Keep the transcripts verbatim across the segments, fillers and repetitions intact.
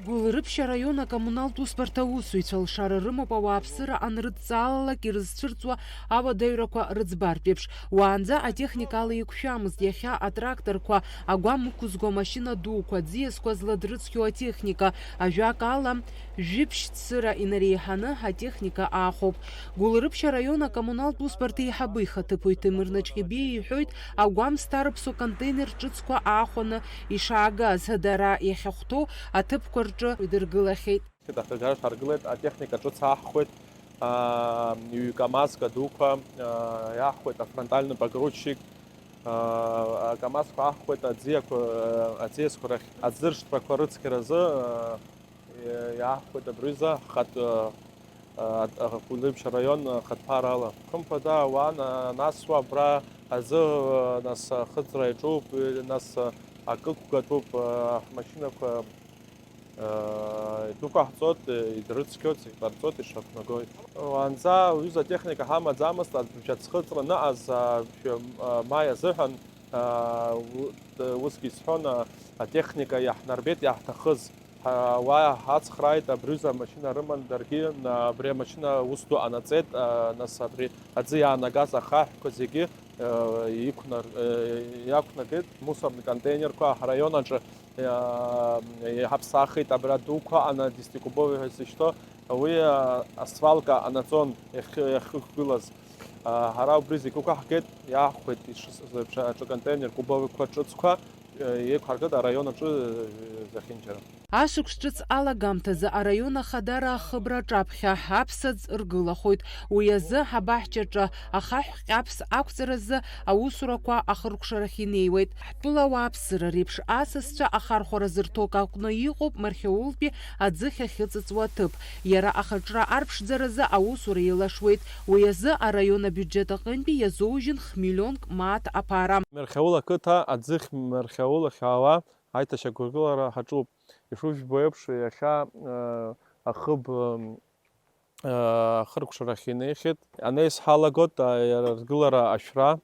Гәылрыԥшь араион акоммуналтә усбарҭа аусзуҩцәа лшара рымоуп ауааԥсыра анрыдҵаалалак ирызцәырҵуа ауадаҩрақәа рыӡбартә еиԥш. Уаанӡа атехникала еиқәшәамызт, иахьа атракторқәа, агәам ықәызго амашьына дуқәа, аӡиасқәа зладрыцқьоу атехника, ажәакала, жәибжь цыра инареиҳаны атехника аахәоуп. Гәылрыԥшь араион акоммуналтә усбарҭа еиҳабы ихаҭыԥуаҩ Ҭемыр Наҷҟьебиа иҳәоит, агәам зҭарыԥсо контейнер ҿыцқәа аахәаны ишаагаз, дара иахьахәҭоу аҭыԥқәа рҿы идыргылахьеит. Аҭыгара ҳаргылеит, атехника ҿыц аҳхуеит, аа, ҩ-камазка дуқәа, аа, иаҳхуеит, афронтальный погрузчик, аа, акамазқәа аҳхуеит аӡиақәа, аӡиасқәа рахь аӡыршҭрақәа рыцқьаразы, аа, иаҳхуеит абри аҩыза ҳхатә, аа, Гәылрыԥшь араион ахатәԥарала. Хымԥада ауаа на-, насуа абра азы, аа, нас ахыҵра иаҿуп, нас акы ықәгатәуп, аа, ҳмашьынақәа Идәықәаҳҵоит, идрыцқьоит, иҟарҵоит, ишақәнагоит. Уаанӡа уҩыза атехника ҳамаӡамызт, абжьаӡ хыҵра ныҟаз, а, шәы, а, маи азыҳәан, а, у-, т-, усгьы исҳәон, а, атехника иаҳнарбеит иаҳҭахыз. Ҳа-, ауаа ҳацхрааит, абри аҩыза амашьына рыман, даргьы, а, абри амашьына ус ду ҟанаҵеит, а, нас абри аӡы иаанагаз ахаҳәқәа зегьы, а, иқәнар-, а, иақәнагеит, мусорный контейнерқәа ҳраион аҿы Иа-, иҳаԥсахит абра дуқәа аҟны, десятикубовый ҳәа изышьҭоу, уи, а, асвалка анаҵон иахь-, иахьықәгылаз. А, ҳара убри зегь ықәаҳгеит, иаҳхәеит ишысҳәаз еиԥш, аҿы контейнер кубовикқәа ҿыцқәа, э, еиқәҳаргеит араион аҿы, э, зехьынџьара. Ашықәс ҿыц алагамҭазы араион ахадара ахыбра аҿаԥхьа аԥсаӡ ргылахоит. Уи азы абаҳчаҿы ахаҳә ҟьаԥс ақәҵаразы аусурақәа ахыркәшарахь инеиуеит. Ҳтәыла ауааԥсыра реиԥш асасцәа ахархәара зырҭо акы акәны иҟоуп Мархьаултәи аӡыхь ахьыҵыҵуа аҭыԥ. Иара ахаҿра арԥшӡаразы аусура еилашуеит. Уи азы араион абиуџьет аҟынтәи иазоужьын хмиллионк мааҭ аԥара. Мархьаул ақыҭа аӡыхь Мархьаул ахь аауа аиҭашьақәыргылара ҳаҿуп. Ишыжәбо еиԥш, иахьа, э, ахыб, э, ахыркәшарахь инеихьеит. Анеис ҳалагоит, а, иара ргылара ашәра.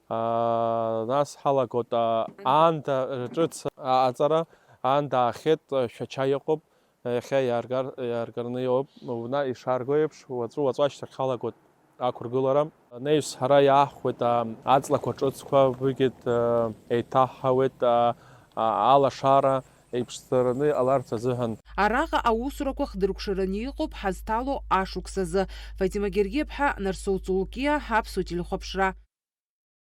А, нас ҳалагоит, а, аанда ҿыц аҟаҵара, аанда аахьеит, а, Шәача иҟоуп, иахьа иааргар-, иааргараны иоуп, уна ишаарго еиԥш, уаҵәы-уаҵәы ашьҭахь ҳалагоит ақәыргылара. Анеис ҳара иаахәеит, а, аҵлақәа ҿыцқәа, уигьы, а, еиҭаҳҳауеит, а, а, алашара, еиԥшӡараны иҟаларц азыҳәан. Араҟа аусурақәа хдыркәшараны иҟоуп ҳазҭало ашықәс азы. Фатима Гергиаԥҳа, Нарсоу Цулкиа, Аԥсуа телехәаԥшра.